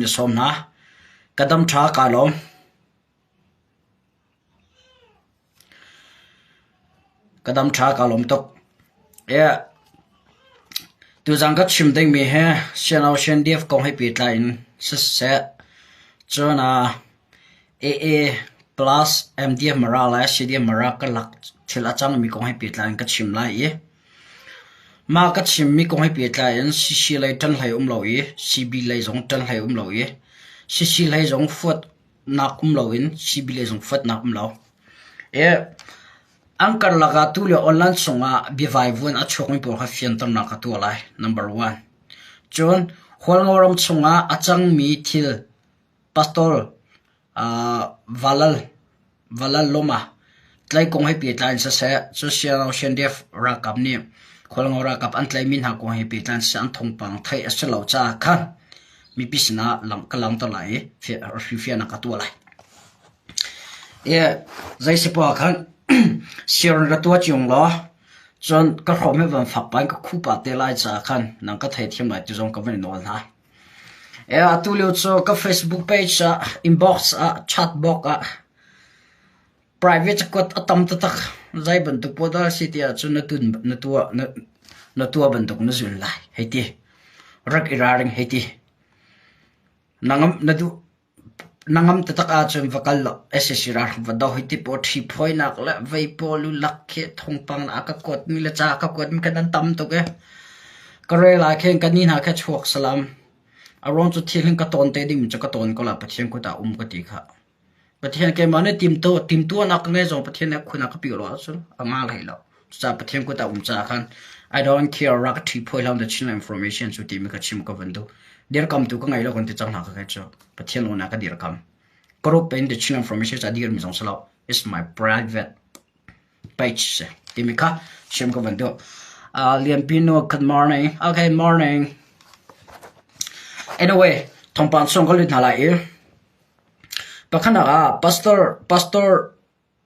van i sawm hna. Ka dam ṭha kaa lawm. Ka dam ṭha kaa lawm tuk. Tuzaan ka chim dingmi hi Siano CNDF kong he pehtlai in siseh, cun AA plus MDF Mara le CDF Mara karlak thil a cangmi kong he pehtlai in ka chim lai i mah ka chimmi kong he pehtlai in CC lei ṭan hlei um lo i CB lei zong ṭan hlei um lo i CC lei zong fuatnak um loin CB lei zong fuatnak um lo. An karlak ah tulio online chungah biavaivuan a chuakmi pawl kha fianternak ka tuah lai. Number one. Cun Hualngoram chungah a cangmi thil pastor Valal Valal Loma tlai kong he pehtlai in siseh, Social Shendef ralkap nih Hualngo ralkap an tlaihmi hna kong he pehtlai in siseh an thawngpang theih a si lo caah khan mipi sinah ka langhter lai i fiannak ka tuah lai. Zeisipoah khan siarin ra tuah cio law cun ka hrawm hi van fak pah in ka khuh pah te lai caah khan nang ka theithiam lai ti zong ka van i nawl hna. Atu lio cu ka Facebook page ah inbox ah chat box ah private cakuat a tam taktak. Zei bantuk poah dah a si ti ahcun na tuah bantuk na zul lai hei ti. Rak i ralring hei ti. Na duh Na ngam taktak ahcun va kal law sac ralhrang va doh hi ti pawl ṭhiphawinak le vei pawl lak khi thawngpang a ka kuatmi le ca a ka kuatmi kha nan tam tuk ee. Ka rel ah khin ka ni hna kha chuak salam. A ruang cu thil hin ka tawn te dingmi cu ka tawn ko la Pathian kut ah um ka ti kha. Pathian keimah nih timtuahnak ka ngei zong Pathian nih khun a ka piah lo ahcun a nga hlei lo. Cucaah Pathian kut ah um caah khan I don't care rak ka ṭhiphawi hlah the Chin information cu timi ka chim ka van duh. Dirkamtu ka ngei lo kan ti cang hna ka kai cu. Pathian lawng ka dirkam. Group in the Chin information ca dirmi zong si lo. It's my private page si timi kha chim ka van duh. Lianpi nu good morning. Okay, morning. Anyway, thawngpang chung ka lut hna lai i pakhat ah pastor pastor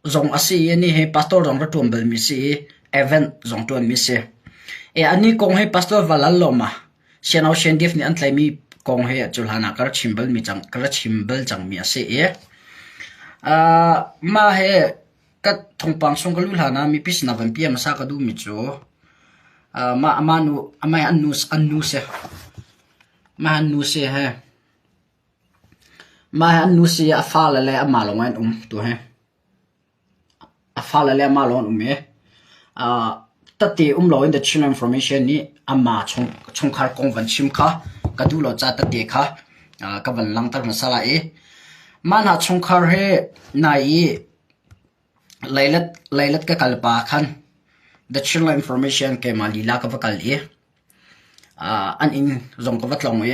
zong a si i anih hi pastor zong ra ṭuan balmi si i event zong ṭuanmi si. E anih kong hi pastor Valalawma Siano Shendif nih an tlaihmi kong hi cu hlan ah ka ra chim balmi cang ka ra chim bal cangmi a si i uh, mah hi ka thawngpang chung ka lu hlan ah mipi sinah van pia hmasa ka duhmi cu uh, mah amah nu amah an nu an nu si mah an nu si he Mah hi an nu si i a fale le amah lawng an um tu hi. A fale le amah lawng an um i tette um loin the Chin Information nih amah chungkhar kong van chim kha ka duh lo caah tette kha ka van langhter hmasa lai i mah hna chungkhar hi nai i leilet ka kal pa khan the Chin Information keimah lila ka va kal i An inn zong ka va tlawng i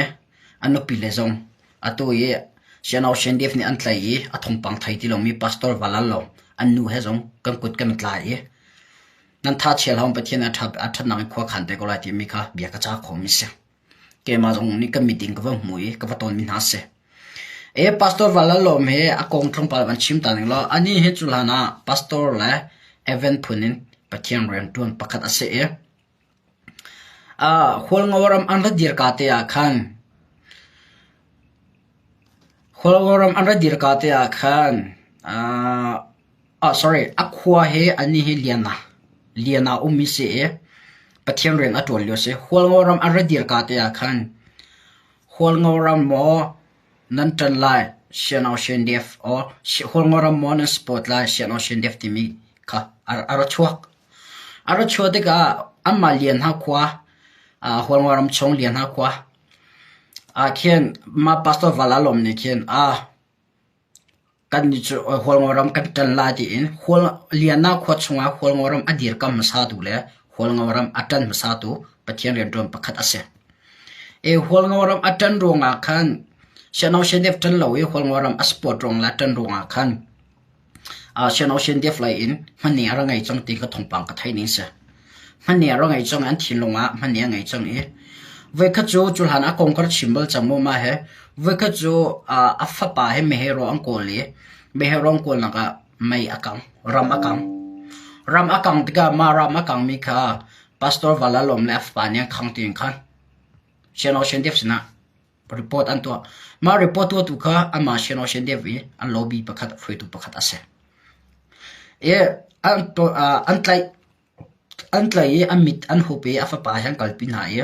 an nupile zong atu i Siano Shendif nih an tlaih i a thawngpang thei ti lomi pastor Valal lo an nu he zong kan kut kan i tlai i nan tha chia hlah Pathian a ṭhatnak in khua khan te ko lai timi kha bia ka cah khawhmi si. Keimah zong nih ka meeting ka va hmu i ka va tawnmi hna si. E pastor Valalawm he a kong tlawmpal van chim ta ning law anih hi cu hlan ah pastor le event phun in Pathian rianṭuan pakhat a si i Hualngoram an ra dirka te ah khan Hualngoram an ra dirka te ah khan sorry a khua hi anih hi Liana Liana ummi si i Pathian rian a ṭuan lio a si. Hualngoram an ra dirka te ah khan Hualngoram maw nan ṭan lai Sian Shendef or Hualngoram maw nan support lai Sian Shendef timi kha a ra chuak. A ra chuah tikah anmah Lianhna khua, Hualngoram chung Lianhna khua ah khin mah Pastor Valalawm nih khin kannih cu Hualngoram kan ṭan lai tiin Lianhna khua chungah Hualngoram a dirkam hmasatu le Hualngoram a ṭan hmasatu Pathian rianṭuan pakhat a si. Hualngoram a ṭan ruangah khan Siano Shendef ṭan lo i Hualngoram a support ruang le a ṭan ruangah khan Sian lei in hmani a ra ngei cang ti kha thawngpang ka theih ning si. Hmani a ra ngei cang i an thinlung ah hmani a ngei cang i voikhat cu cu hlan a kong ka ra chim bal cang mu mah he voikhat cu a fapa he meheh rawl an kawl i meheh rawl an kawlnak ah mei a kang ram a kang. Ram a kang tikah mah ram a kangmi kha Pastor Valalawm le a fapa nih an khang tiin khan Sian Def sinah Report an tuah. Mah report tuahtu kha anmah Shan Dev i an lobby pakhat hruaitu pakhat a si. I an an tlaih an tlaih i an mit an hup i a fapa he an kalpi hna i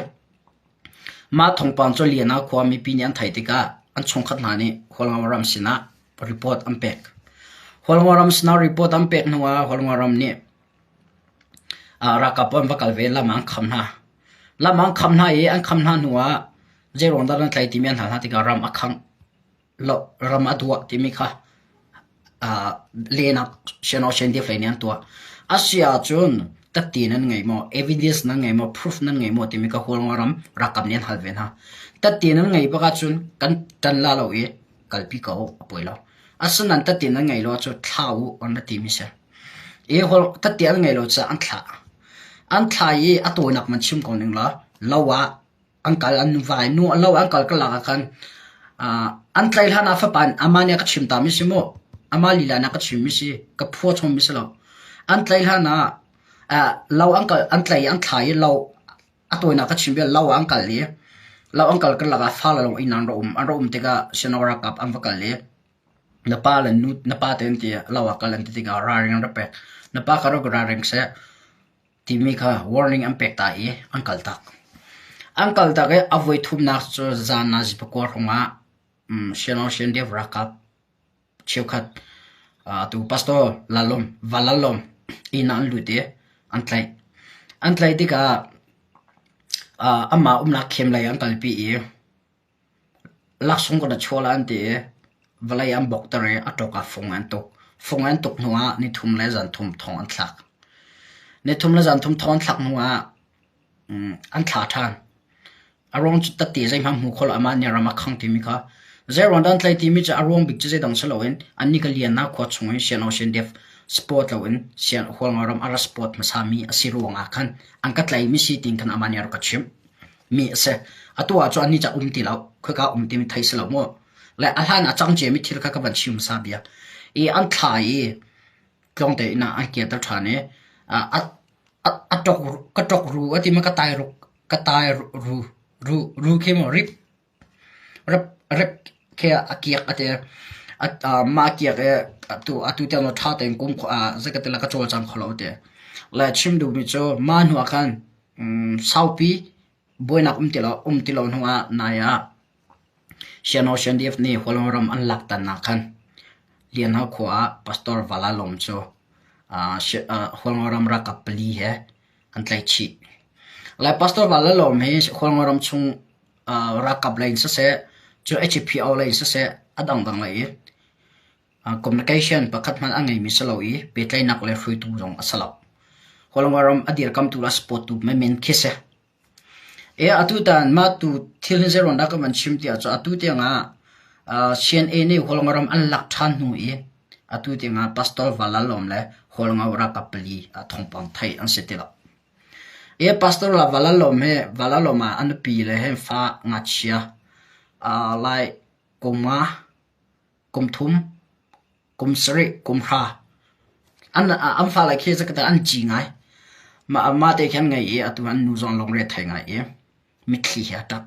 mah thawngpang cu Liana khua mipi nih an theih tikah an chungkhat hna nih Hualngo ram sinah report an pek. Hualngo ram sinah report an pek hnuah Hualngo ram nih ralkap an va kal ve lam ah an kham hna. Lam ah an kham hna i an kham hna hnuah zeiruang dah nan tlaih timi an hal hna tikah ram a khangh lo ram a duah timi kha lehnak Shan lei nih an tuah. A si ahcun tatti nan ngei maw, evidence nan ngei maw, proof nan ngei maw timi kha Hualngo ram ralkap nih an hal ve hna. Tatti nan ngei bak ahcun kan ṭan la lo i kalpi ko a poi lo. Asinain tatti nan ngei lo ahcun thlah u an ra timi si. I tatti an ngei lo caah an thlah. An thlah i a tawinak man chim ko ning law lo ah an kal an vai nu lo an kal ka lak ah khan an tlaih hlan ah fapa amah nih a ka chim ta mi si mu amah lila nih a ka chim mi si ka phua chom mi si lo an tlaih hlan ah lo an kal an tlai an thla i lo a tawinak ka chim bia lo an kal i lo an kal ka lak ah fa le lawng inn an ra um an ra um tikah Sino ralkap an va kal i na pa le nu na pa te an ti lo ah kal an ti tikah ralring an ra pek na pa ka rak ralring seh timi kha warning an pek ta i an kaltak. An kaltak i a voi thumnak cu zan ah zipakua hrawngah Shan ralkap cheukhat atu pastor Lalawm Valalawm inn ah an lut i an tlaih. An tlaih tikah amah umnak khem lei an kalpi i Laksawng kan ra chuah lai an ti i vawlei an bawkter i a ṭawk ah fung an tuk. Fung an tuk hnuah nithum le zanthum thong an thlak. Nithum le zanthum thong an thlak hnuah an thla ṭhan. A ruang cu tatti zeihmanh hmu kho lo amah nih ram a khang timi kha zeiruang dah an tlaih timi cu a ruang bik cu zeidang si loin annih ka liannak khua chung i Sian Ocean Depth sport loin Sian Hualngo ram a ra sport hmasami a si ruangah khan an ka tlaihmi si tiin khan amah nih a rak ka chimh. Mi a si. Atu ah cun annih cu a um ti lo. Khoika um timi thei si lo mu. Le a hlan a cang ciami thil kha ka van chim hmasa bia. I an thla i tlawngte inn ah an kirter ṭhan i a, a, a ṭok, ka ṭok ru a ti ma ka tai ruk, ka tai ru, ru, ru khi maw rip, rep, rep khi a kiak a ti. A, mah kiak i atu, atu tiang ṭha tein kum, zei ka ti la ka cawlcang kho lo a ti. Le chim duhmi cu mah hnu ah khan Saupi buainak um ti lo um ti lo hnuah nai ah Sianawsiandif nih Hualngo ram an lak tan ah khan Lianhau khua ah Pastor Valalawm cu Hualngo ram ralkap pali he an tlaihchih. Lai Pastor Valalawm hi Hualngo ram chung ralkap lei in siseh, cu HPO lei in siseh a dangdang lei in Communication pakhat hmanh a ngeimi si lo i pehtlaihnak le hruaitu zong a si lo. Hualngo ram a dirkamtu le a supporttu menmen khi si. E atutan mah tu thil hi zeiruang dah ka van chim tiah cu atu tiangah CNA nih Hualngo ram an lak ṭhan hnu i atu tiangah Pastor Valalawm le Hualngo ralkap pali thawngpang theih an si ti lo. E Pastor la Valalawm hi Valalawm ah a nupi le he fa ngakchia lai kum nga kum thum, kum sarih, kum hra. An, an fale khi zakata an ci ngai. Mah, mah te khi an ngei i atu an nu zong lungre thei ngai i mitthli he a ṭap.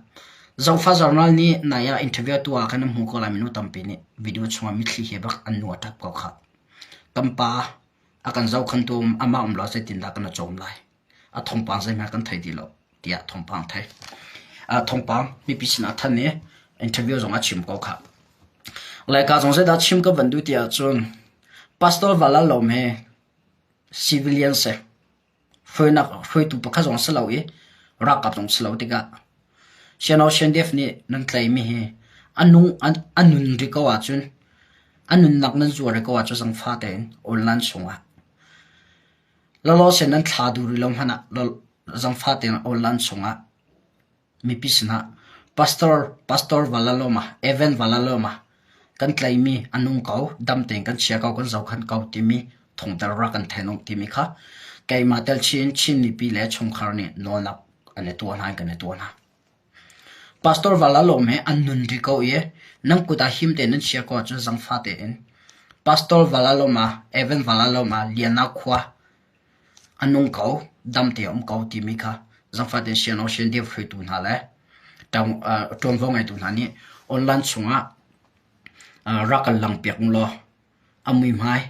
Zofa Journal nih nai ah interview tu ah khan an hmu ko lai minu tampi nih video chungah mitthli he bak an nu a ṭap ko kha. Kan pa a kan zohkhantu amah um lo zeitindah kan a cawm lai. A thawngpang zeihmanh kan thei ti lo tiah thawngpang thei. Thawngpang mipi sinah than i interview zong a chim ko khah. Laika zong zeidah chim ka van duh ti ahcun Pastor Valalom hi civilian si. Hruainak hruaitu pakhat zong si lo i ralkap zong si lo tikah Siano Shendef nih nan tlaimi hi a nung a nun rih ko ahcun a nunnak nan zuar rih ko ahcun zangfa tein online chungah Lawlaw nan thla duh rih lo hmanh ah zangfah tein online chungah mipi sinah Pastor Pastor Valaloma Evan Valaloma kan tlaimi a nung ko dam tein kan chia ko kan zohkhenh ko timi thawngter rak kan then uh timi kha keimah tel chin Chin mipi le chungkhar nih nawlnak an i tuah hna in kan i tuah hna. Pastor Valalom he an nun rih ko i nan kut ah him tein nan chia ko ahcun zangfah tein Pastor Valalom ah Evan Valalom ah Liana khua a nung ko, dam te a um ko timi kha zangfah tein Sian Ocean Dev hruaitu hna le. ṭuanvo ngeitu hna nih online chungah rak kan langpiak u law a muihmai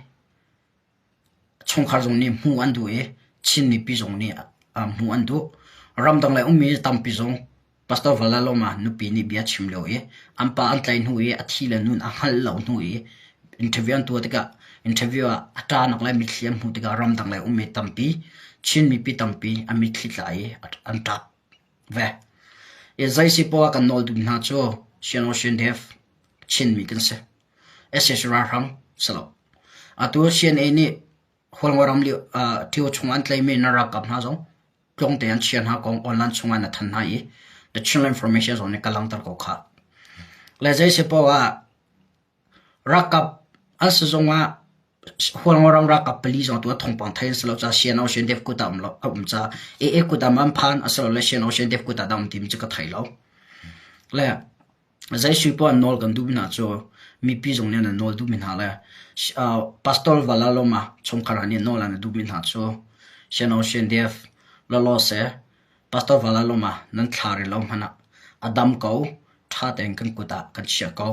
chungkhar zong nih hmuh an duh i Chin mipi zong nih hmuh an duh. Ramdang lei ummi tampi zong Pastor Valaloma nupi nih bia chim lio i an pa an tlaih hnu i a thi le nun a hngalh lo hnu i interview an tuah tikah interview ah a ṭahnak le mitthli an hmuh tikah ramdang lei ummi tampi Chin mipi tampi an mitthli tla i an ṭap ve. I zei si poah kan nawl duh hna cu Shan Ocean Dev Chinmi kan si. SS ralhrang si lo. Atu CNA nih Hualngoram lio ṭhio chung an tlaihmi na ralkap hna zong tlawngte an chia hna kong online chungah na thanh hna i the Chinland Information zong nih ka langhter ko khah. Le zei si paoh ah ralkap an si zongah Hualngoram ralkap pali zong tu thawngpang thei an si lo ca CNO CNDF kut ah um lo a um ca AA kut ah an phan a si lo le CNO CNDF kut ah dah um timi cu ka thei lo. Le Zei sui poah nawl kan duhmi hna cu mipi zong nih an nawl duhmi hna le Pastor Valaloma chungkhar ah nih nawl an duhmi hna cu Shan CNDF lawlaw seh Pastor Valaloma nan thla rih lo hmanh ah a dam ko ṭha tein kan kut ah kan chiah ko.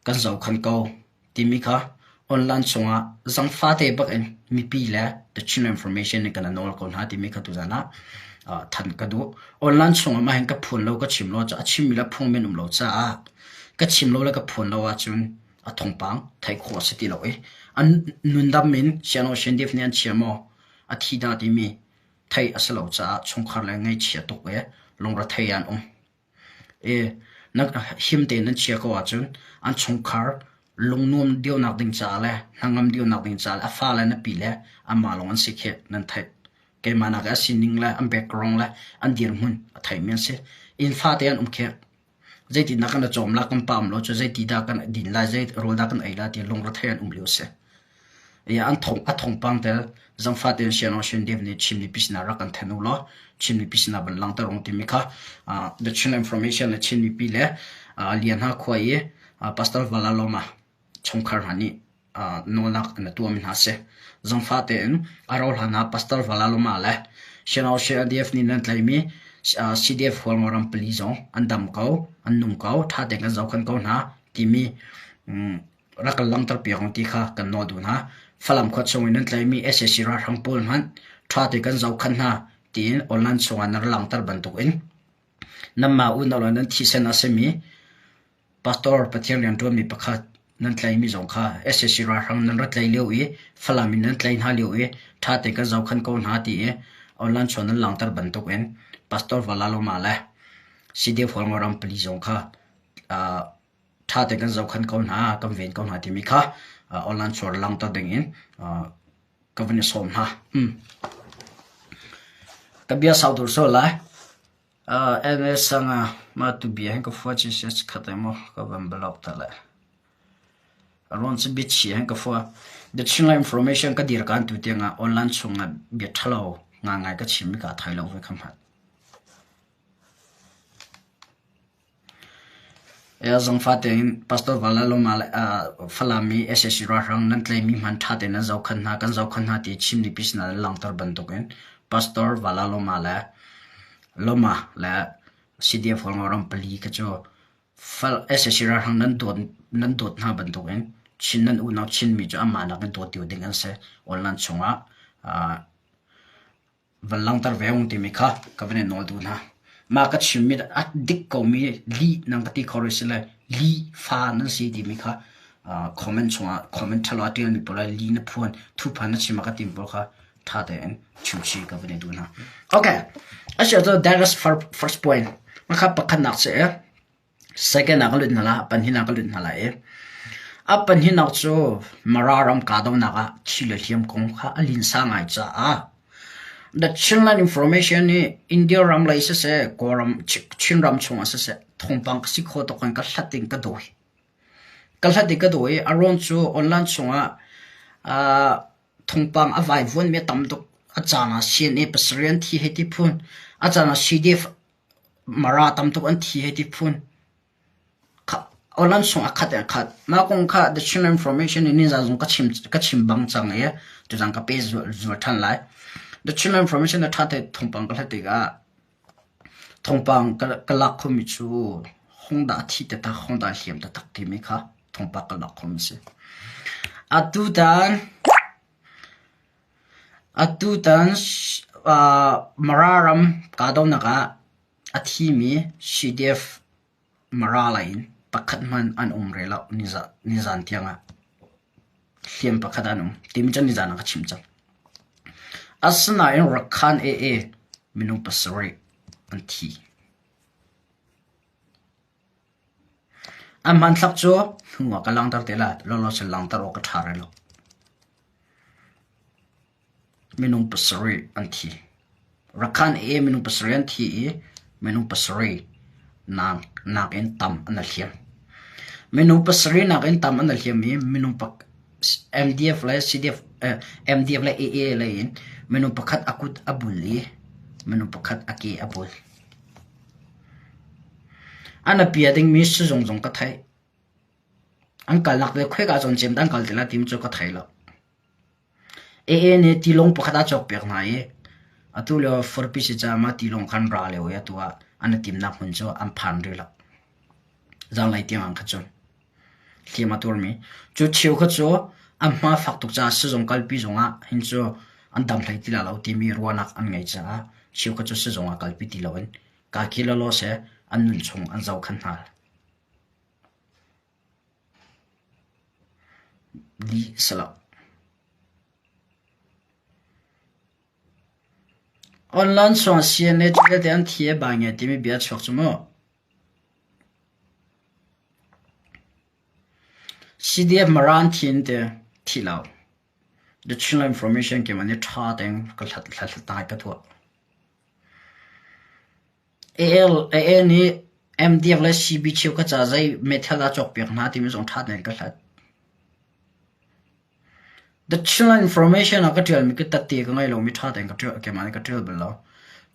Kan zohkhan ko timi kha online chungah zangfate bak in mipi le the Chin Information nih kan nawl ko hna timi kha tuzan ah thanh ka duh. Online chungah mah hin ka phuan lo ka chim lo a chimmi le phungmen um lo caah ka chim lo le ka phuan lo ahcun a thawngpang theih khawh a si ti lo i an nundam in Sian Ocean Div nih an chia maw a thi dah timi theih a si lo caah chungkhar le ngaihchia tuk i lungrethei an um. Him tein nan chia ko ahcun an chungkhar lungnuam deuhnak ding caah le hnangam deuhnak ding caah le a fale na pi le anmah lawng an si khi nan theih. Keimah nak i a sining le an background le an dirhmun a theimi an si. Inn fate an um khi zeitindah kan i cawm la kan pam lo cu zeiti dah kan din lai zei rawl dah kan ei lai ti lungrethei an um lio a si. An thong a thawngpang tel zangfah tein Sian Ocean Dev nih Chin mipi sinah rak kan then u law Chin mipi sinah van langhter ung timi kha the Chin Information le Chin mipi le Lianha khua i Pastor Valaloma chungkhar hna nih nawlnak an tuahmi hna si. Zangfah tein a rauhhlan ah Pastor Valaloma le Sian Ocean DF nih nan tlaihmi CDF Hualngoram pali zong an dam ko, an nung ko, ṭha tein kan zohkhenh ko hna timi rak kan langhter piak ti kha kan nawl duh hna. Falam khua chung in nan tlaihmi sac ralhrang pawl hmanh ṭha te kan zohkhenh hna tiin online chungah nan langhter bantukin nanmah unau le nan thisen a simi pastor Pathian rianṭuanmi pakhat nan tlaihmi zong kha sac ralhrang nan ra tlaih lio i Falam in nan tlaih hna lio i ṭha te kan zohkhenh ko hna ti i online chung nan langhter bantukin pastor Valaloma le CDF Hualngoram pali zong kha ṭha tein kan zohkhenh ko hna, kan ven ko hna timi kha online chuar langhter dingin ka van i sawm hna. Ka bia sau dur sual lai. MS sanga ma tu bia hin ka fua chi sia khat emaw ka van block ta le. Aron chu bia chi hin ka fua. The Chinla information ka dir kan tu tiangah online chungah bia ṭhalo nga ngai ka chim mi ka thai lo ve kham hat. Zangfah tein Pastor Valaloma le Falam i sac ralhrang nan tlaihmi hman ṭha tein nan zohkhenh hna, kan zohkhenh hna ti Chin mipi sinah nan langhter bantukin Pastor Valaloma le Loma le CDF Hualngoram pali kha cu sac ralhrang nan dawt nan dawt hna bantukin Chin nan unau Chinmi cu anmah nakin dawt deuh ding an si. Online chungah van langhter ve ung timi kha ka van in nawl duh hna. Mah ka chimmi a dik komi lih nan ka ti kho rih si le lih fa nan si timi kha comment chungah comment ṭhalo a ṭialmi pawl le lih na phuan thuphan na chim a ka timi pawl kha ṭha tein chimchih ka van in duh hna. Okay, asi ahcun that is first point. Mah kha pakhatnak si i Second ah ka lut hna la, panhin ah ka lut hna lai i a panhinak cu Mara ram kahdohnak ah thi le hliam kong kha a linsa ngai caah The Chinland Information nih India ram lei siseh, Kawlram Chinram chungah siseh thawngpang ka si kho tuk in ka hlat in ka dawi. Ka hlat i ka dawi i a ruang cu online chungah uh, thawngpang a vaivuanmi a tam tuk. A caan ah CNA pasarih an thi hei ti phun, a caan ah CDF Mara tam tuk an thi hei ti phun. Aw sung a khat in a khat. Mah kong kha The Chin Information in nizan zong ka chim ka chim bang cang i tuzan ka pe zual ṭhan lai. The Chin Information na ṭha te thawngpang ka hlat tikah. Thawngpang ka lak khomi cu Hongdah thi taktak, Hongdah hliam taktak timi kha thawngpang ka lak khomi a si. Atutan atutan Mara ram kahdohnak ah a thimi CDF Mara lei in pakhat hmanh an um rih lo nizan tiangah. Hliam pakhat an um timi cu nizan ah ka chim cang. Asinain Rakhan AA minung pasarih an thi. An hmanthlak cu hnu ah ka langhter te lai. Lawlaw cun langhter awk a ṭha rih lo. Minung pasarih an thi. Rakhan i minung pasarih an thi i minung pasarih nakin tam an i hliam. Minung pasarih nakin tam an i hliam i minung MDF le CDF, MDF le AA lei in minung pakhat a kut a bul i minung pakhat a ke a bul. An a pia dingmi sizung zong ka theih. An kalnak le khoika zawn cem dah an kal ti lai timi cu ka thei lo. AA nih tilawng pakhat a cawkpiak hna i atu lio furpi si caah mah tilawng kha an ra lio i atu ah an i timnak hmun cu an phan rih lo. Zanlei tiang ah kha cun hliam a tuarmi. Cu cheu kha cu an hma fak tuk caah sizung kalpi zongah hin cu an dam hlei ti lai lo timi ruahnak an ngei caah cheu kha cu sizung ah kalpi ti loin kakhi lawlaw seh an nun chung an zohkhenh hna. Lih si lo. Online sawng CNA cu vialte an thi a bai ngai timi bia a chuak cu mu. CDF Maran thi in ti thi lo. The Chinland Information keimah nih ṭha tein ka hlat hlat ka tuah. AA nih MDF le CB cheukhat ca zei meithal dah cawkpiak hna timi zong ṭha tein ka hlat. The Chinland Information ah ka ṭialmi ka tatte ka ngei lomi ṭha tein ka ṭial, keimah nih ka ṭial bal lo.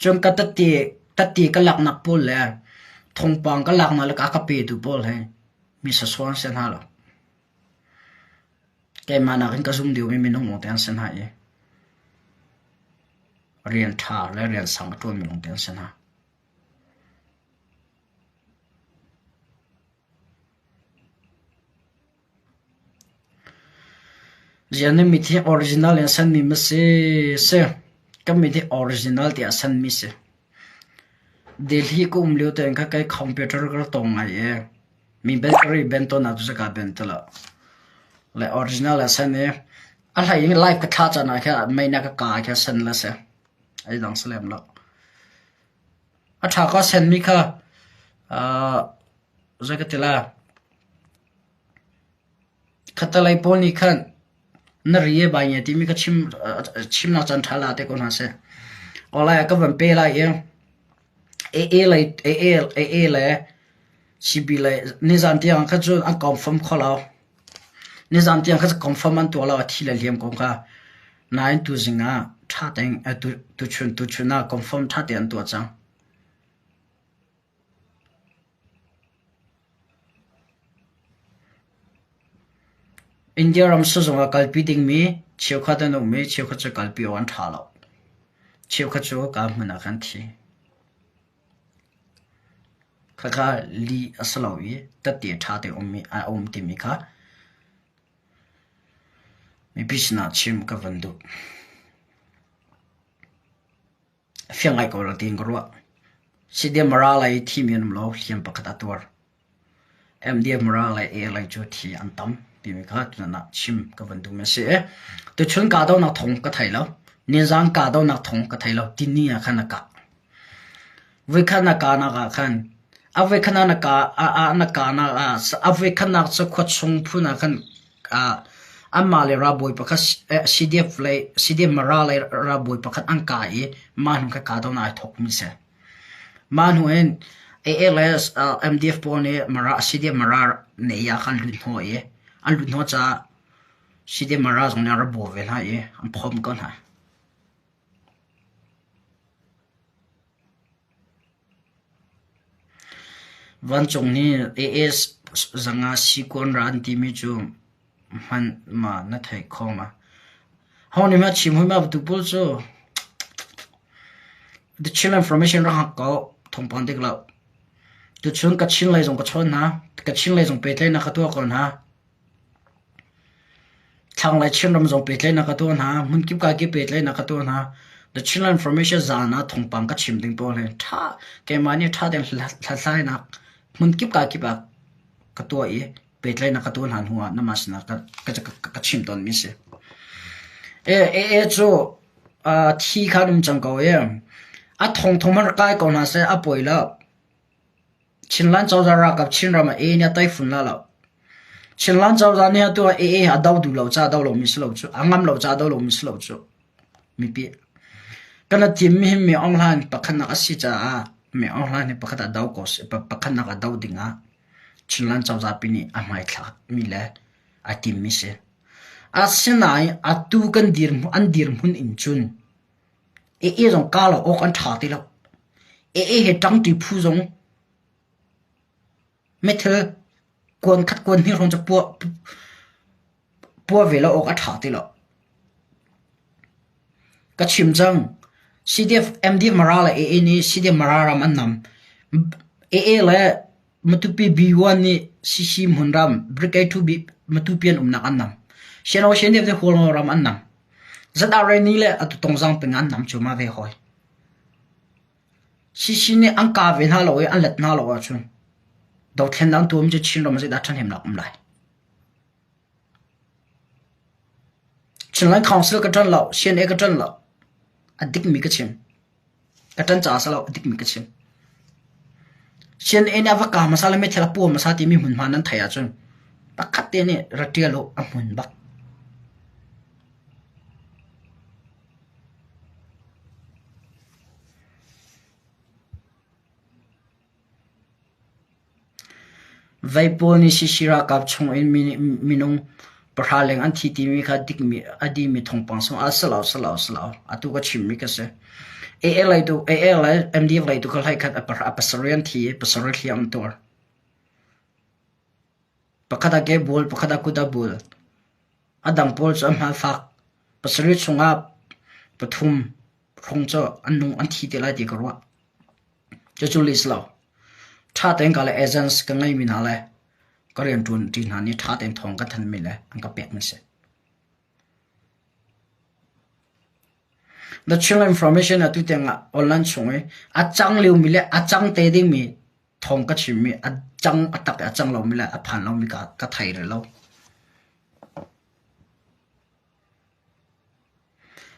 Cun ka tatte, tatte ka laknak pawl le thawngpang ka laknak le a ka petu pawl hi mi sawsawh an si hna lo. Keimah nakin ka zum deuhmi minung lawngte an si hna i rian ṭha le rian sang a ṭuanmi lawngte an si hna. Ziah na mit hi original in sanmi ma si? Si. Ka mit hi original tiah sanmi si. Delhi ka um lio tein kha kai computer ka rak tawng ngai i mi bakery ben tawn ah cu ka ben ti lo. Le original a san i a hlei in live ka thla caan ah khin mei na ka ka ah khin san la si. Ai dang si lem lo. A ṭha ka senmi kha uh, zei ka ti la Khattalei pawl nih khan na ri e bai nge timi kha chim chimnak caan ṭha la te ko hna seh. Awlai ah ka van pe lai i AA lei AA AA le CB lei nizan tiang kha cun an confirm kho lo. Nizan tiang kha cu confirm an tuah lo a thi le hliam kong kha. Nain tuzing ah ṭha tein tuchun tuchun ah confirm ṭha tein an tuah cang. India ram sizung ah kalpi dingmi cheukhat an um i cheukhat cu kalpi awk an ṭha lo. Cheukhat cu kaa hmun ah khan thi. Khakha lih a si lo i tette ṭha te ummi a um timi kha mipi sinah chim ka van duh. A fiang ngai ko lo tiin ka ruah. CDM ral i thimi an um lo, hliam pakhat a tuar. MDM ral le A lei cu thi an tam timi kha tutan ah chim ka van duhmi a si i tuchun kahdohnak thawng ka thei lo. Nizaan kahdohnak thawng ka thei lo. Tini ah khan a kah. Voikhat na kahnak ah khan a voikhat na kah na kahnak ah a voikhatnak cu khuachung phun ah khan Anmah le ralbawi pakhat CDF le CDF Mara le ralbawi pakhat an kah i mah hnu kha kahdohnak ai thawkmi a si. Mah hnu in AA le MDF pawl nih Mara CDF Mara nei ah khan lut hnawh i an lut hnawh caah CDF Mara zong nih an rak bawh ve hna i an phomh ko hna. Vancung nih AS zanga sikuan ra an timi cu hman ma na theih kho ma? Ho nih ma chim hoi ma tu pawl cu The Chin Information rak hngak ko. Thawngpang dik lo. Tuchun Kachin lei zong ka chawn hna. Kachin lei zong pehtlaihnak ka tuah ko hna. Thlanglei Chinram zong pehtlaihnak ka tuah hna. Hmunkip kakip pehtlaihnak ka tuah hna. The Chinland Information zaan ah thawngpang ka chim ding pawl hi ṭha keimah nih ṭha tein hlathlainak hmunkip kakip ah ka tuah i pehtlaihnak ka tuah hna hnu ah namah sinah ka, ka, ka, ka chim tawnmi a si. E, AA cu uh, thi kha an um cang ko i a thongthong hmanh rak kai ko hna seh a pawi lo. Chinland cozah ralkap Chinram ah AA nih a taifun la lo. Chinland cozah nih atu ah AA a do duh lo ca do lomi si lo cu a ngam lo ca do lomi si lo cu mipi kan a timmi hi mi Aung Hlaing pakhatnak a si caah mi Aung Hlaing hi pakhat a do ko pakhatnak a do ding ah Chinland cozah pi nih a hmaithlak mi le a timmi si. Asinain atu kan dirhmun an dirhmun in cun AA zong ka lo awk an ṭha ti lo. AA he ṭangṭi phu zong meithal kuan khat kuan hnih hrawng cu puah puah ve lo awk a ṭha ti lo. Ka chim cang. CDF MDF Mara le AA nih CDF Mara ram an nam. AA le Matupi B1 nih CC hmunram Brigade 2B Matupi an umnak an nam. Siano CNDF nih Hualngo ram an nam. ZRA nih le atu Tongzang peng an nam cu ma ve hoi. CC nih an ka ve hna lo i an let hna lo ahcun dothlennak an tuahmi cu Chinram ah zeidah ṭhahnemnak um lai? Chinland Council ka ṭan lo, CNA ka ṭan lo. A dikmi ka chim. Ka ṭan caah si lo, a dikmi ka chim. CNA nih a va ka hmasa le meithal a pua hmasa timi hmunhma nan theih ahcun pakhat te nih ra ṭial u, a hmun bak. Vei pawl nih CC ralkap chungin minung pahra leng an thi timi kha a dihmi thawngpang sung ah si lo, si lo, si lo. Atu ka chimmi ka si. AA lei tu, AA le MDF lei tu kha hlei khat a pasarih an thi i pasarih hliam an tuar. Pakhat a ke bul, pakhat a kut a bul. A dang pawl cu an hmal fak. Pasarih chungah pathum hrawng cu an nung an thi te lai ti ka ruah. Cucu list lo. Ṭha tein ka le agents ka ngeimi hna le ka rianṭuan ṭi hna nih ṭha tein thawng ka thanmi le an ka pekmi si. The Chin Information atu tiang ah online chung i a cang liomi le a cang te dingmi thawng ka chimmi a cang a tak i a cang lomi le a phan lomi ka ka thei rih lo.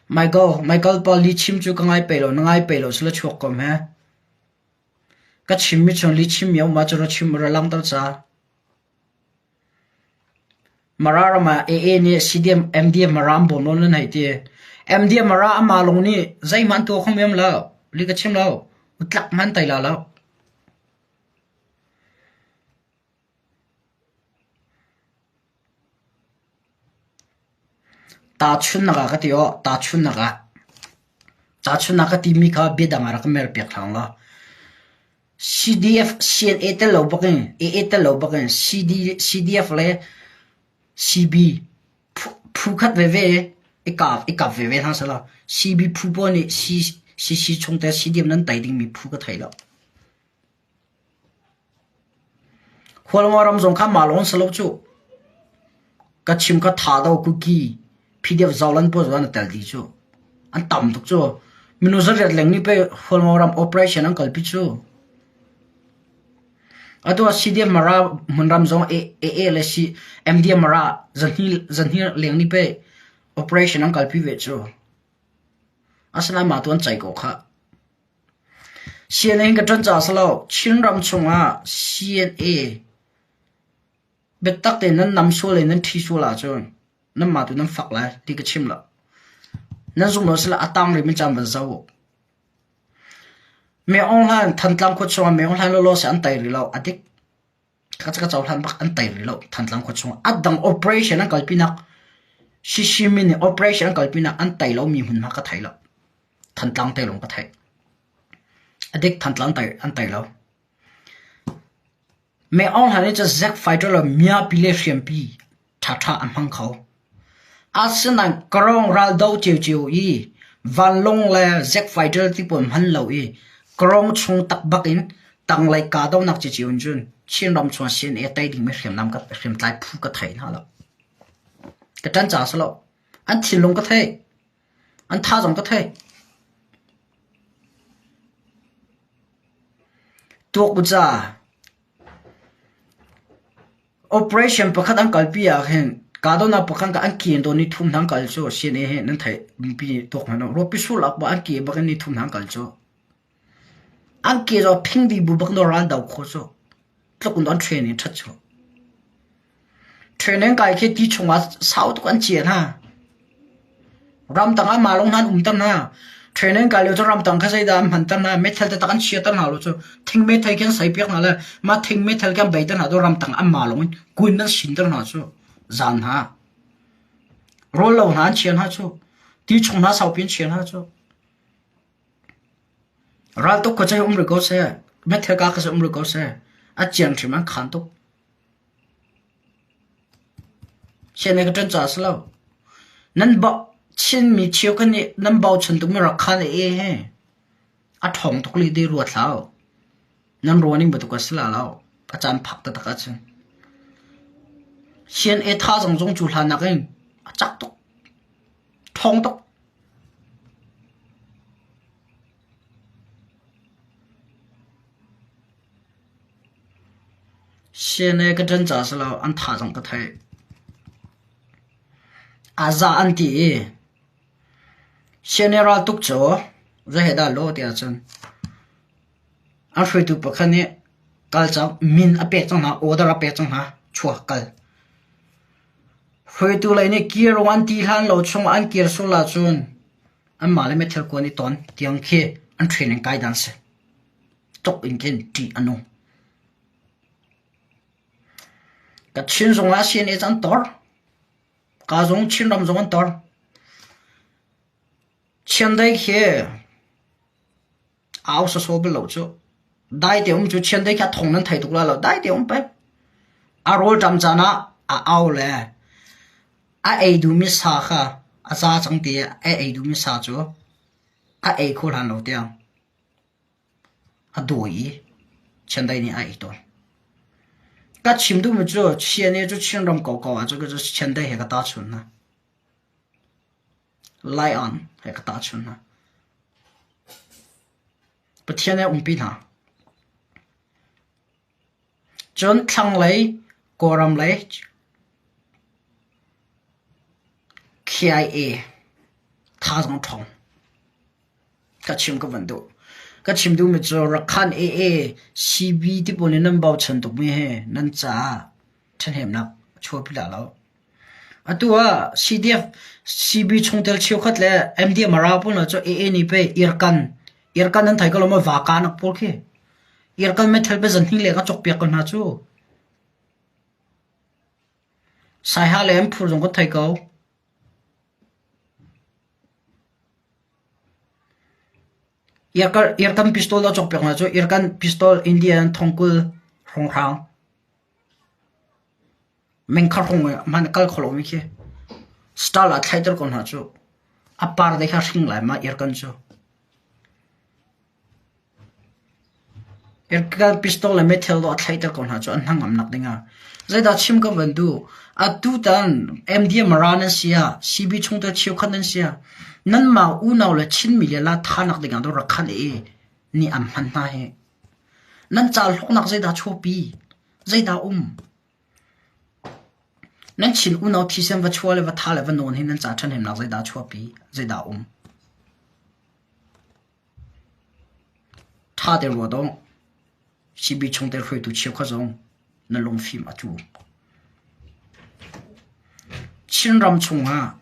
Michael, Michael pa lihchim cu ka ngai pei lo, na ngai pei lo sila chuak ko hme. Ka chimmi chung lihchimmi a um ahcun ra chim ra langhter ca. Mara ram ah AA nih CDM, MDM Mara an bawm lo nan hei ti. MDM Mara amah lawng nih zeihmanh an tuah kho men lo. Li ka chim lo. Utlak hmanh tai la lo. Tahchunhnak ah ka ti awh, tahchunhnak ah. Tahchunhnak ka timi kha biadang ah rak ka merpiak hlang law. CDF, CNA tel lo bakin, AA tel lo bakin CD, CDF le CB phu khat veve i kap, i kap veve hna selaw CB phu pawl nih C, CC chungte CDF nan tei dingmi phu ka thei lo. Hualngo ram zong kha mah lawng si lo cuh. Ka chim kha tha do kuki PDF zolan pawl zong an i tel dih cuh. An tam tuk cu. Minung zariat leng nih pei Hualngo ram operation an kalpi cu. Atu ah CDM Mara hmunram zong AA le MDM Mara zahnih leng nih pei operation an kalpi ve cu. Asinain mah tu an ceih ko khah. CNA ka ṭan caah si lo. Chinram chungah CNA biatak tein nan nam sual i nan ṭhi sual ahcun nanmah tu nan fak lai ti ka chim lo. Nan zumh lo sile a tang rihmi caan van zoh u. Me Aung Hlaing Thantlang khua chungah Me Aung Hlaing lawlaw seh an tei rih lo. A dik. Ka ka cohlan bak an tei rih lo Thantlang khua chungah. A dang operation an kalpinak Shishimin nih operation an kalpinak an tei lomi hmunhma ka thei lo. Thantlang te lawng ka theih. A dik Thantlang tei an tei lo. Me Aung Hlaing nih cun Zack fighter le miapi le hriampi ṭhaṭha a hmang kho. Asinain Karong raldo ciocio i vanlawng le Zack fighter ti pawl hman lo i. Karong chung takbak in tanglei kahdohnak cicio in cun Chinram chung ah CNA tei dingmi hriamnam ka hriamtlai phu ka thei hna lo. Ka ṭan caah si lo. An thinlung ka thei. An tha zong ka thei. Tuak u ca. Operation pakhat an kalpi ah khin kahdohnak pakhat an ke in ni thum hna an kal cu CNA hi nan theih mipi nih tuak hmanh u. Ruahpi sulak bak an ke bak in ni thum hna an kal cu. An ke zaw phing dih bu bak na ral do khawh cu. Tluk in an training ṭhat cu. Training kai khi ti chungah sau tuk an cian ha. Ramtang ah mah lawng hna an umter hna. Training kai lio cu ramtang kha zeidah an hmanter hna, meithal taktak an chiater hna lo cu thing meithal khi an seipiak hna le mah thing meithal khi an beiter hna cu ramtang anmah lawng in kun an sinter hna cu zan hna. Rawl lo hna an chia hna cu. Ti chung hna saupi an chia hna cu. Raltuk kha cu um rih ko seh. Meithal ka kha cu um rih ko seh. A cian hrim an khan tuk. Sian ka ṭan caah a si lo. Nan Chinmi cheukhat nih nan bochan tukmi Rakha le E hi a ṭhawng tuk li ti ruat hlah u. Nan ruah ning bantuk a si la lo. A caan phak taktak ahcun. Sian e thazaang zong cu hlan nakin a cak tuk. Ṭhawng tuk. CNA ka ṭan caah si lo, an tha zong ka theih. A za an ti i CNA raltuk cu zei he dah law ti ahcun an hruaitu pakhat nih kal cang, min a pek cang hna, order a pek cang hna, chuak kal. Hruaitu lei nih kir an ti hlan lo chung an kir sual ahcun anmah le meithal kuan i ton tiang khi an training kai dan si. Tuk in khin ṭih a nung. Kachin zongah CNA cu an tor. Ka zong Chinram zong an tor. Chiandeih khi au sawsawh bal lo cu. Dai te um cu chiandeih khi a thong nan thei tuk lai lo. Dai te um peng. A rawlṭam caan ah a au le a ei duhmi sa kha a za cang ti i a ei duhmi sa cu a ei kho hlan lo tiang A dawi i chiandeih nih a ei tawn. Ka chim duhmi cu CNA cu Chinram koko ah cun chiandeih he ka tahchunh hna. Lion he ka tahchunh hna. Pathian he umpi hna. Cun thlanglei Kawlram lei KIA thazaang ṭhawng. Ka chim ka van duh. Ka chim duhmi cu Rakhan AA, CB ti pawl nih nan bochan tukmi hi nan caah ṭhahnemnak a chuahpi dah lo. Atu ah CDF, CB chungtel cheukhat le MDM a rau pawl hna cu AA nih pei irkan, irkan nan thei ko lo maw vaka nak pawl khi. Irkan meithal pe zan hnih leng a cawkpiak ko hna cu. Saiha le an phur zong kan thei ko. Irkan pistol a cawkpiak hna cu Irkan pistol India in thongkul hrawnghrang mengkha hrawng hmanh a kal kho lomi khi star ah thlaiter ko hna cu a par te kha hring lai ma Irkan cu. Airgun pistol le meithal dawh a thlaihter ko hna cu an hnangamnak dingah. Zeidah chim kan van duh? Atutan MDM Mara nan si ah, CB chungtel cheukhat nan si ah, nanmah unau le Chinmi le la thanak dingah dawh rak khan i nih an hman hna hi. Nan ca hlawknak zeidah chuahpi? Zeidah um? Nan Chin unau thisen va chuah le va tha le va nawn hi nan ca ṭhahnemnak zeidah chuahpi? Zeidah um? Ṭha te ruat u. CB chungtel hruaitu cheukhat zong na lungfim a cu. Chinram chungah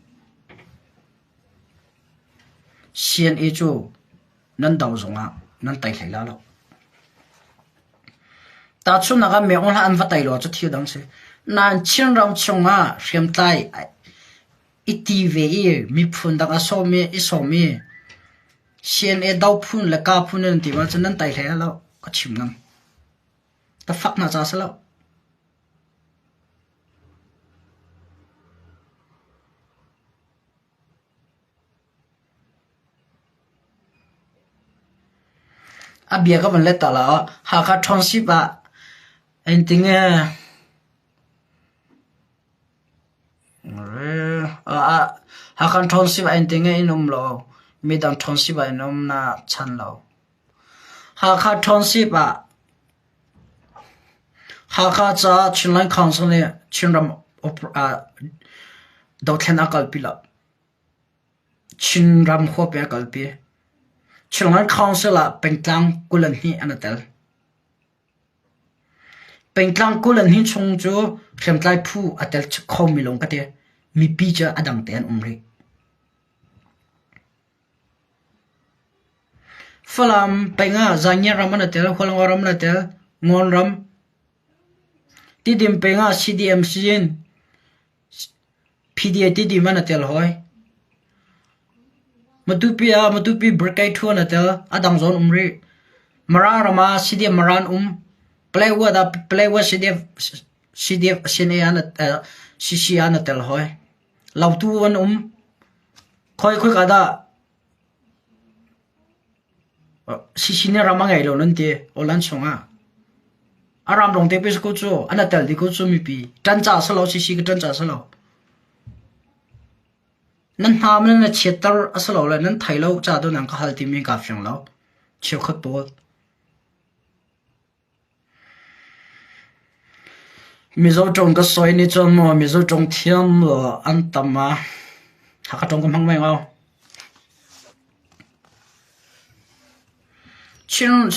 CNA cu nan do zongah nan tei hlei la lo. Tahchunhnak ah Meo hlah an va tei law cu thil dang si. Nain Chinram chungah hriamtlai i ti ve i miphun dang a sawm i i sawm i CNA do phun le ka phun nan ti ahcun nan tai hlei lo ka chim ngam. Ka fak hna ca si lo. A bia ka van let ta la. Hakha Township ah engtinge Hakha Township ah engtinge in um lo. Midang Township ah in um na chan lo. Hakha Township ah Hakha caah Chinland Council nih Chinram dothlen a kalpi lo. Chinram huap in a kalpi. Chinland Council ah pengtlang 22 an i tel. Pengtlang 22 chung cu hriamtlai phu a tel khomi lawng ka ti. Mipi cu a dang te an um rih. Falam peng ah Zangiat ram an i tel, Hualngo ram an i tel, Ngawn ram. Tidim peng ah CDMC in PDA Tidim an i tel hawi. Matupi ah Matupi Brigade thu an i tel, a dang zawn um rih. Mara ram ah CDM Mara an um. Palaywat ah Palaywat CDF CDF CNA an CC an i tel hawi. Lautu an um. Khoi khoika dah Sisi nih ram a ngei lo nan ti Holland chungah. A ram lawng te pe ko cu an tel dih ko cu mipi. Ṭan ca si lo sisi ka ṭan ca si lo. Nan hna nan na chiatter a si lo le nan thei lo ca tu nan ka hal timi ka fiang lo. Cheukhat pawl. Mizo ṭawng ka sawi nih cun maw Mizo ṭawng thiam law an tam a Hakha ṭawng ka hmang meng lo. Chin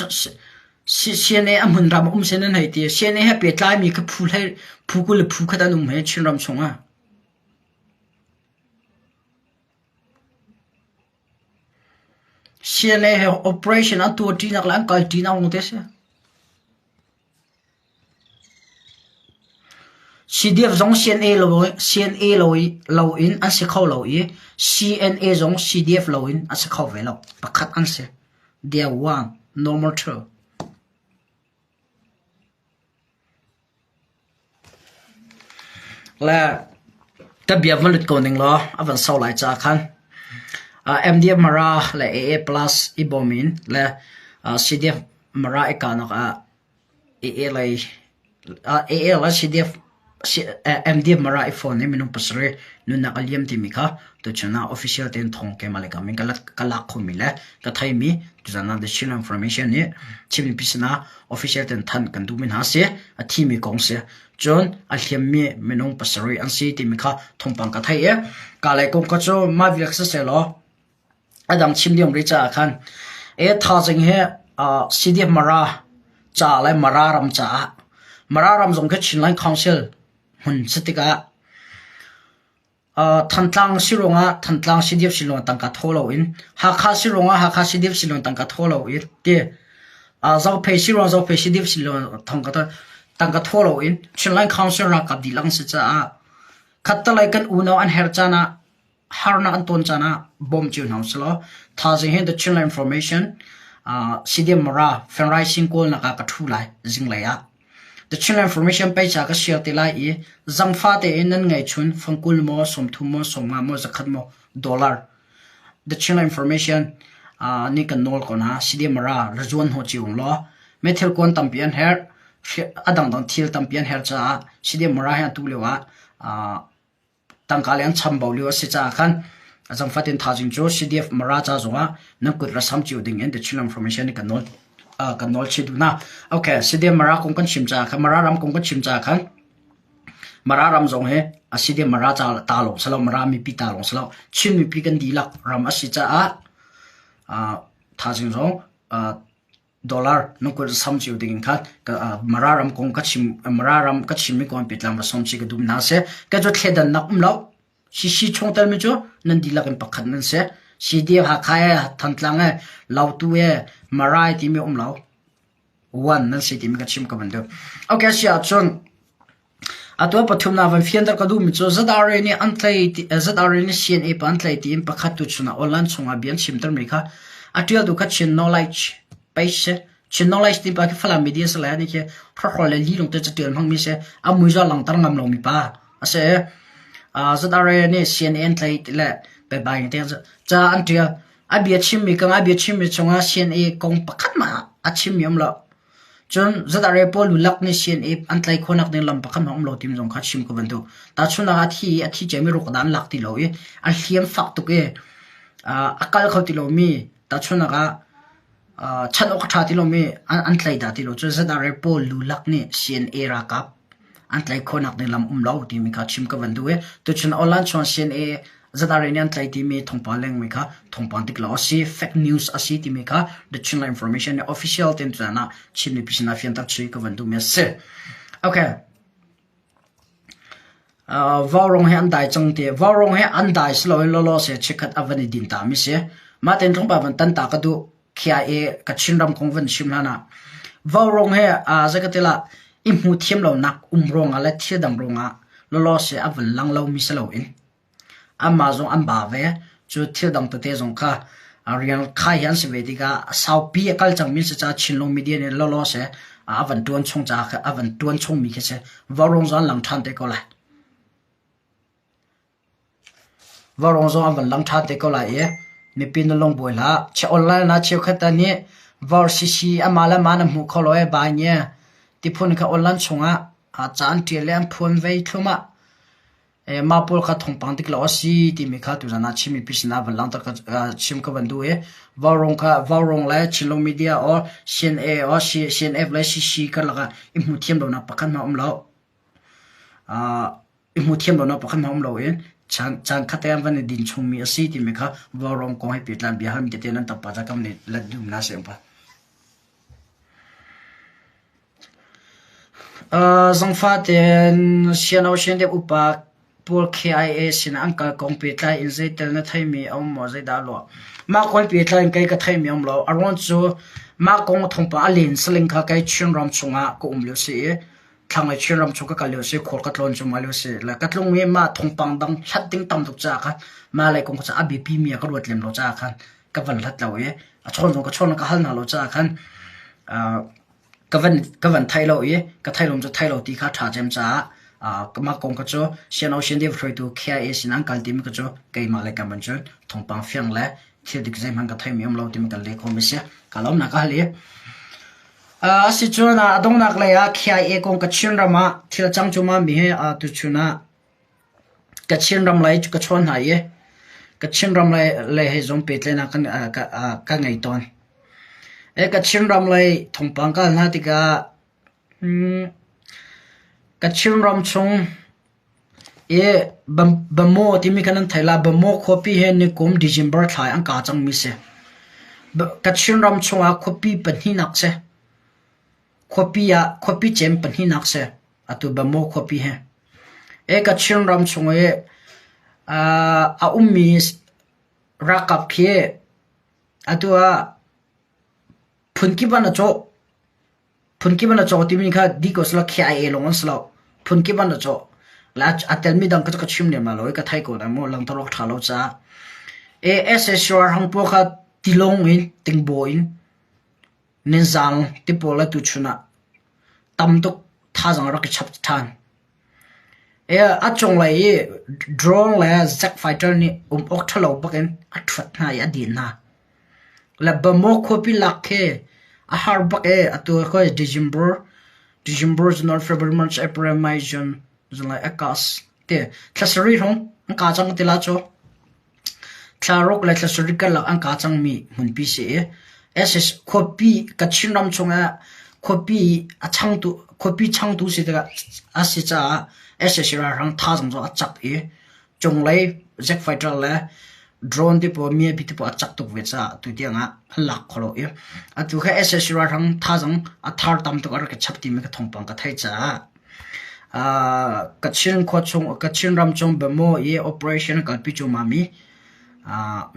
CNA a hmun ram a um sin an hei ti. CNA he pehtlaimi kha phu hlei phu 20 le phu khat an um he Chinram chungah. CNA he operation an tuahṭinak le an kalṭinak lawng te a si. CDF zong CNA lo CNA lo lo in an si kho lo i CNA zong CDF lo in a si kho ve lo. Pakhat an si. They are one, normal two. Le ka bia van lut ko ning law a van sau lai caah khan MDF Mara le AA Plus i bawm in le CDF Mara i kahnak ah AA lei AA le CDF MDF Mara i phone i minung pasarih nunnak a liam timi kha tuchun ah official tein thawng keimah le ka min ka lak khomi le ka theimi tuzan ah The Chin Information nih Chin mipi sinah official ten thanh kan duhmi hna si a thimi kong si cun a hliammi minung pasarih an si timi kha thawngpang ka theih i ka lei kong kha cu mah vial si sehlaw a dang chim ding rih caah khan e thazing hi CDF Mara ca le Mara ram caah Mara ram zong khi Chinland Council hmun si tikah Thantlang si ruangah Thantlang CDF si ruangah tangka thaw loin Hakha si ruangah Hakha CDF si ruangah tangka thaw loin ti Zophei si ruangah Zophei CDF si ruangah tangka thaw loin Chinland Council ralkap dihlak an si caah khattelei kan unau an herh caan ah harnak an ton caan ah bawm cio hna usih law thaizing hi The Chinland Information CDM Mara Fundraising kawlnak ah ka ṭhu lai zinglei ah. The Chinland Information pei ca ka share te lai i zangfa tein nan ngeihchun fangkul maw, 30 maw, 50 maw, 100 maw dollar The Chinland Information nih kan nawl ko hna. CDMara razuan hnawh cio ung law meithil kuan tampi an herh. A dangdang thil tampi an herh caah CDMara hi atu lio ah Tangka le an chambau lio a si caah khan a zangfatin thaizing cu CDF Mara ca zongah nan kut ra sam cio ding in The Chinland Information nih kan nawl kan nawl chih duh hna. Okay, CDF Mara kong kan chim caah khan Mara ram kong kan chim caah khan Mara ram zong hi a CDF Mara ca ta lawng si lo, Mara mipi ta lawng si lo, Chin mipi kan dihlak ram a si caah thaizing zong dollar nan kut sam cio ding in khan Mara ram kong ka chim Mara ram ka chimmi kong pitlang va som chi ka dum hna se ka cu thledannak um lo CC chungtel mi cu nan dihlak in pakhat nan si CDF Hakha e Thantlang e Lautu e Mara e timi um lo one nan si timi ka chim ka van duh okay si ahcun Atu ah pathumnak van fianter ka duhmi cu ZRA nih an tlai ti ZRA nih CNA pa an tlai tiin pakhat tu chungah online chungah bia an chimtermi kha a ṭialtu kha Chin Knowledge page si. Chin Knowledge ti pa khi Falam media si lai ani khi hrawkhrol le lih lungte caṭial hmangmi si. A mui zong langhter ngam lomi pa a si. ZRA nih CNA an tlai ti le bye te ca an ṭial. A bia chimmi ka ngai bia chimmi chungah CNA kong pakhat mah. A chimmi um lo. Cun ZRA pawl lulak nih CNA an tlaih khawhnak ding lam pakhat hmanh um lo timi zong kha chim ka van duh. Tahchunhnak ah a thi i a thi ciami ruak dah an lak ti lo i a hliam fak tuk i a kal kho ti lomi tahchunhnak ah chanh awk a ṭha ti lomi an tlaih dah ti lo cu ZRA pawl lulak nih CNA ralkap an tlaih khawhnak ding lam um lo timi kha chim ka van duh i tuchun online chuan CNA ZRA nih an tlaih timi thawngpang lengmi kha thawngpang dik lo a si, fake news a si timi kha The Chinland Information nih official tein tutan ah Chin mipi sinah fianter chih ka van duhmi a si. Okay. Uh, Vaurawng he an dai cang ti. Vaurawng he an dai si loin lawlaw se chikkhat a van i din ta mi si. Mah ten tlawmpal van tan ta ka duh. KIA ka Chinram kong van chim hlan ah. Vaurawng he uh, zakatila i hmu thiam lo nak um ruangah le thil dang ruangah lawlaw se a van lang lo mi si loin. Anmah zong an ba ve. Cu thil dang tete zong kha rian khai hi an si ve tikah saupi a kal cangmi si caah Chinlung media nih lawlaw seh a van ṭuan chung caah a van ṭuan chungmi khi si. Vaurawng zong an lang ṭhan te ko lai. Vaurawng zong an van lang ṭhan te ko lai i mipi na lung buai hlah. Online ah cheukhat nih Vaur CC amah le amah na hmu kho lo ee bai nge tiphun kha online chungah ca an ṭial i an phuan vei thluahmah. Mah pawl kha thawngpang dik lo a si timi kha tuzan ah Chin mipi sinah van langhter ka chim ka van duh i Vaurawng kha Vaurawng le Chinlung Media or CNA or CNF le CC karlak ah i hmu thiam lonak pakhat hmanh a um lo. I hmu thiam lonak pakhat hmanh a um lo i caan khat te an van i din chungmi a si timi kha Vaurawng kong he pehtlai bia halmi tete nan tam pah ca kam nih let dum na si pa. Zangfah tein siano siandeuh upa pawl KIA sinah an kal kong pehtlai in zeitel na theimi a um maw, zeidah a lawh? Mah kong pehtlai in kei ka theimi a um lo. A ruang cu mah kong thawngpang a len saling kha kei Chinram chungah ka um lio si i thlanglei Chinram chung ka kal lio si, khual ka tlawn cu mah lio si. Le ka tlung i mah thawngpang dang hlat ding tam tuk caah khan mah lei kong cu a biapi mi ah ka ruat lem lo caah khan ka van hlat lo i a chawn zong ka chawn ka hal hna lo caah khan ka van ka van thei lo i ka thei lo cu thei lo ti kha ṭha cem caah mah kong kha cu Sian Ocean Dev hruaitu KIA sin an kal timi kha cu keimah le kam an cun thawngpang fiang le thil dik zeihmanh ka theimi um lo timi kan leh khawh mi si ka lawmnak ka hal i asicun a donghnak lei ah KIA kong ka Chin ram ah thil cang cu ma mi he tuchun ah Kachin ram lei cu ka chawn hna i Kachin ram lei he zong pehtlaihnak ka ngei tawn. Kachin ram lei thawngpang ka hal hna tikah Kachin ram chung i Bamaw timi kha nan theih lai. Bamaw khuapi hi nikum December thla i an kaa cangmi si. Kachin ram chungah khuapi pahnihnak si. Khuapi ah khuapi cem pahnihnak si. Atu Bamaw khuapi hi. Kachin ram chung i a ummi ralkap khi atu ah phunkip an i cawh. Phunkip an i cawh timi kha dih ko selaw KIA lawng an si lo. Phunkip an i cawh. A telmi dang kha cu ka chim lem lai lo i ka thei ko lai mu langhter awk ṭha lo caah. SSR hang pawl kha tilawng in tingbaw in Ninzang ti pawl le tuchun ah tam tuk thazaang a rak i chap ṭhan. A cunglei i drone le jet fighter nih um awk ṭhalo bakin a ṭhuat hna i a din hna. Le Bamaw khuapi lak khi a har bak i atu khoi December, December, January, February, March, April, May, June, July, August ti thla sarih hrawng an ka cang ti la cu. Thlaruk le thlasarih karlak an kaa cangmi hmunpi si i SS khuapi Kachin ram chungah khuapi a changtu khuapi changtu si tikah a si caah SS ralhrang thazaang zong a cak i cunglei jet fighter le drone te pawl miapi te pawl a cak tuk ve caah tutiang ah an lak kho lo i atu kha SS ralhrang thazaang a thar tam tuk a rak i chap timi ka thawngpang ka theih caah Kachin khua chung Kachin ram chung Bamaw i operation a kalpi cuahmah mi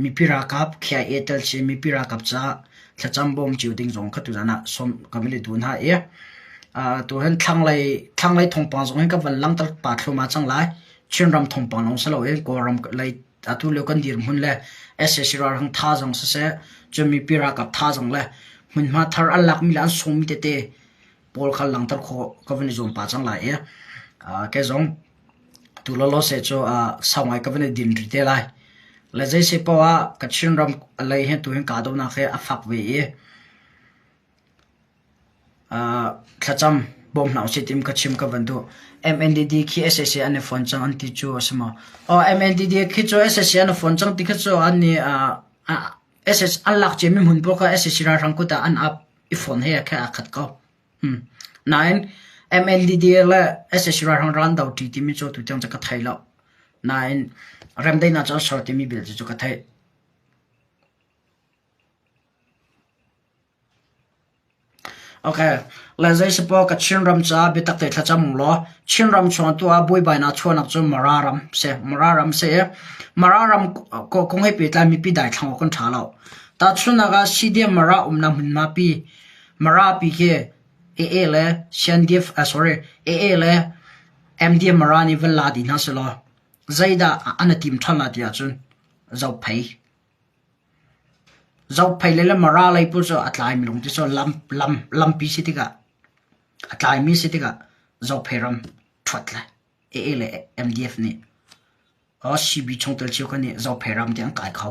mipi ralkap KIA tel chin mipi ralkap caah thlacam bawm cio ding zong kha tuzan ah sawm ka van i duh hna i tuhin thlanglei thlanglei thawngpang zong hin ka van langhter pah thluahmah cang lai. Chinram thawngpang lawng si loin Kawlram lei atu lio kan dirhmun le sac ralhrang thazaang siseh cun mipi ralkap thazaang le hmunhma thar an lakmi le an sungmi tete pawl kha langhter khawh ka van i zuam pah cang lai i kei zong tu lawlaw se cu sau ngai ka van i din rih te lai. Le zei si poah ah Kachin ram lei hin tu hin kahdohnak hi a fak ve i. Thlacam bawm hna usih tim ka chim ka van duh. MNDD khi sac an i fon cang an ti cu a si maw? Aw MNDD khi cu sac an i fon cang ti kha cu an nih SS an lak ciami hmun paoh kha sac ralhrang kut ah an ap i fon he kha aa khat ko. Nain MNDD le sac ralhrang ral an do ṭi timi cu atu tiang cu ka thei lo. Nain remdaihnak cu an ser timi belte cu ka theih. Le zeisapaw ka Chinram caah biatak te thlacam u law Chinram chung tu ah buaibainak chuahnak cu Mara ram si. Mara ram si i Mara ram kong he pehtlai mipi daithlang awk kan ṭha lo. Tahchunhnak ah CDM Mara umnak hmunhma pi Mara pi khi AA le CNDF sorry AA le MDM Mara nih van la dih hna selaw zeidah an i tim ṭhan la ti ahcun Zophei. Zophei le Mara lei pawl cu a tlaimi lung ti cu lampi si tikah a tlaimi si tikah Zophei ram ṭhuat le AA le MDF nih CB chungtel cio kha nih Zophei ram tiang an kai kho.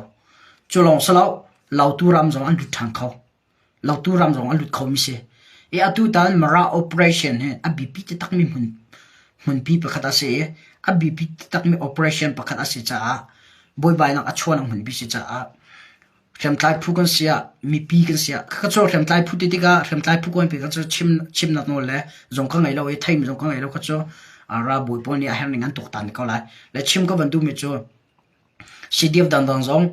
Cu lawng si lo, Lautu ram zong an lut ṭhan kho. Lautu ram zong an lut khomi si. I atu tan Mara operation hi a biapi taktakmi hmun hmunpi pakhat a si i a biapi taktakmi operation pakhat a si caah buaibainak a chuahnak hmunpi si caah hriamtlai phu kan si ah mipi kan si ah ka cu hriamtlai phu ti tikah hriamtlai phu kawn pi ka cu chim chimnak nawl le zong ka ngei lo i theimi zong ka ngei lo ka cu ralbawi pawl nih a herh ning an tuaktan ko lai. Le chim ka van duhmi cu CDF dangdang zong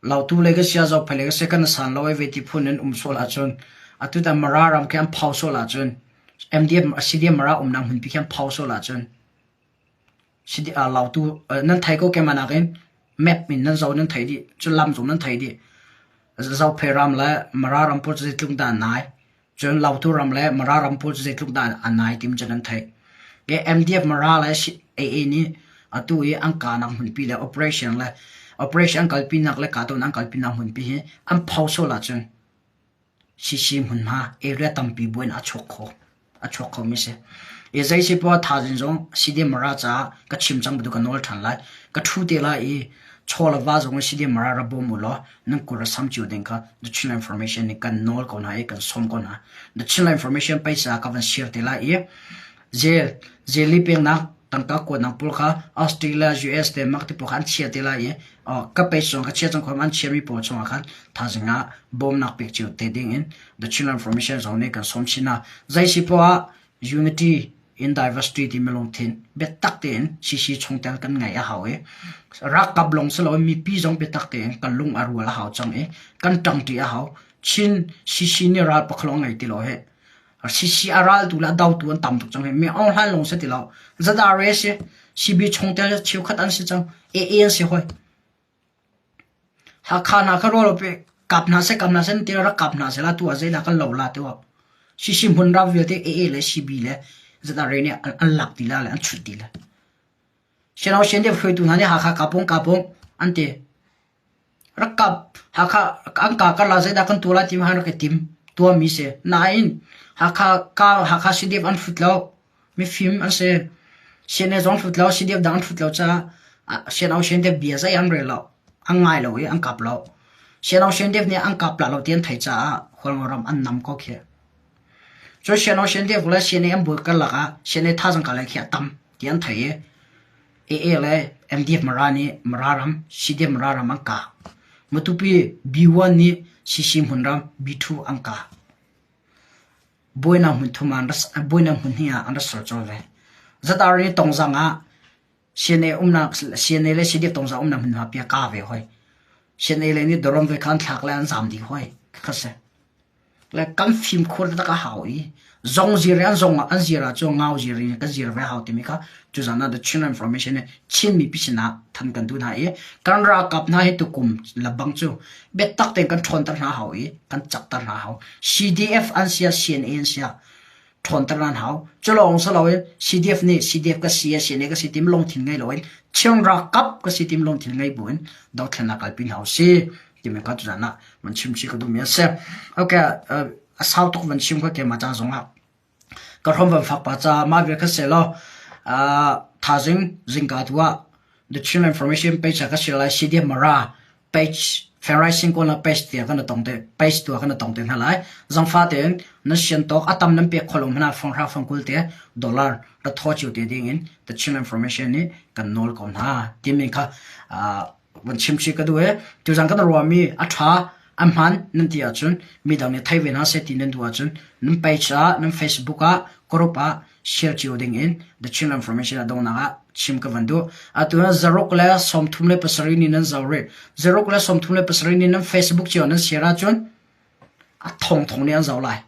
Lautu lei ka sia zohphei lei ka sia kan san lo ai ve ti phun in um sual ahcun atu tan Mara ram khi an phau sual ahcun MDF CDM Mara umnak hmunpi khi an phau sual ahcun CD lautu nan thei ko keimah nakin map in nan zo nan thei dih cu lam zong nan thei dih Zophei ram le Mara ram pawl cu zeitluk dah nai Cun Lautu ram le Mara ram pawl cu zeitluk dah a nai tim cu nan theih. Ke MDF Mara le AA nih atu i an kahnak hmunpi le operation le operation an kalpinak le kahdohnak an kalpinak hmunpi hi an pho sual ahcun CC hmunhma area tampi buin a chuak kho a chuak khomi si. I zei si poah thazing zong CDM Mara caah ka chim cang bantuk ka nawl ṭhan lai. Ka ṭhu te lai i chaw le va zong in CDM Mara ra bawm u law nan kut a sam cio ding kha The Chinland Information nih kan nawl ko hna i kan sawm ko hna. The Chinland Information paisa ka van share te lai i zel zeli peknak tangka kuatnak pawl kha Australia, US, Denmark ti pawl kha an chia te lai i ka page zong ka chia cang khom an chiami pawl chungah khan thazing ah bawmnak pek cio te ding in The Chinland Information zong nih kan sawm chin hna. Zei si poah Unity in diversity timi lungthin biatak tein CC chungtel kan ngeih a hau i ralkap lawng si loin mipi zong biatak tein kan lung a rual a hau cang i kan ṭangṭi a hau. Chin CC nih ral pakhat ngei ti lo hi CC a raltu le a dotu an tam tuk cang hi. Mi Aung Hlaing lawng si ti lo. ZRA si CB chungtel cheukhat an si cang. AA an si hoi. Hakha hna kha rual kap hna seh kap hna seh nan ti rak kap hna seh la tu ah zeidah kan lo la ti awk. CC hmunram vialte AA le CB le ZRA nih an lak ti la le an chut ti la. Siano CNDF hruaitu hna nih Hakha kapung kapung an ti. Rak kap Hakha an ka kar la zeidah kan tuah la ti ma rak i tim tuahmi si. Nain Hakha ka Hakha CDF an hrut lo. Mifim an si. CNA zong hrut lo, CDF dang an hrut lo caah CNO CNDF bia zei an rel lo. An ngai lo i an kap lo. CNO CNDF nih an kap la lo ti an theih caah Hualngo ram an nam ko khi. Cun CNO CNDF le CNA an buai karlak ah CNA thazang ka le khi a tam ti an theih i AA le MDF Mara nih Mara ram, CDF Mara ram an kah. Matupi B1 nih CC hmunram B2 an kah. Buainak hmun thum ah buainak hmun hnih ah an ra ser colh ve. ZRA tongzang ah CNA umnak CNA le CDF tongzang umnak hmunhma pi a ka ve hoi. CNA le nih dorom ve kha an thlak le an zam dih hoi. Kha si. Le kan fimkhur tak a hau i zong zir an zong an zir ah cu ngau zir in kan zir ve hau timi kha tuzan ah the Chin Information nih Chin mipi sinah than kan duh hna i kan ralkap hna hi tukum labang cu biatak tein kan ṭhawnter hna hau i kan cakter hna hau. CDF an sia CNA an sia ṭhawnter nan hau. Cu lawng si loin CDF nih CDF ka si CNA ka si tim lungthin ngei loin Chin ralkap ka si tim lungthin ngei buin dothlennak kalpi hna usih timi kha tuzan ah van chim chih ka duhmi a si. Okay, a sau tuk van chim kha keimah ca zongah Ka hrom van fak pah caah mah vial kha sehlaw thaizing zingka tu ah The Chin Information page ah ka share lai CDM Mara. Page Ferrising kawlnak page tiah kan tong te page tu kan tong te hna lai. Zangfa tein na sian tawk a tam nan pek kholo hmana fong hra fong kul te dollar ra tho chiu te ding in the Chin information nih kan nawl ko hna timi kha van chim chi ka duh e. Tuzan kan ruami a tha a hman nan ti ahcun midang nih thei ve hna seh ti nan duh ahcun nan page ah nan Facebook ah group ah share cio ding in The Chin Information a donghnak ah chim ka van duh. Atu na zaruk le 37 ni nan zoh rih. Zaruk le 37 ni nan Facebook cio nan share ahcun a thong thong nih an zoh lai.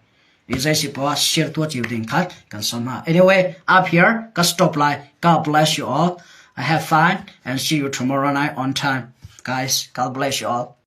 I zei si poah share tua cio ding kha kan sawm hna. Anyway, up here ka stop lai. God bless you all. I have fun and see you tomorrow night on time. Guys, God bless you all.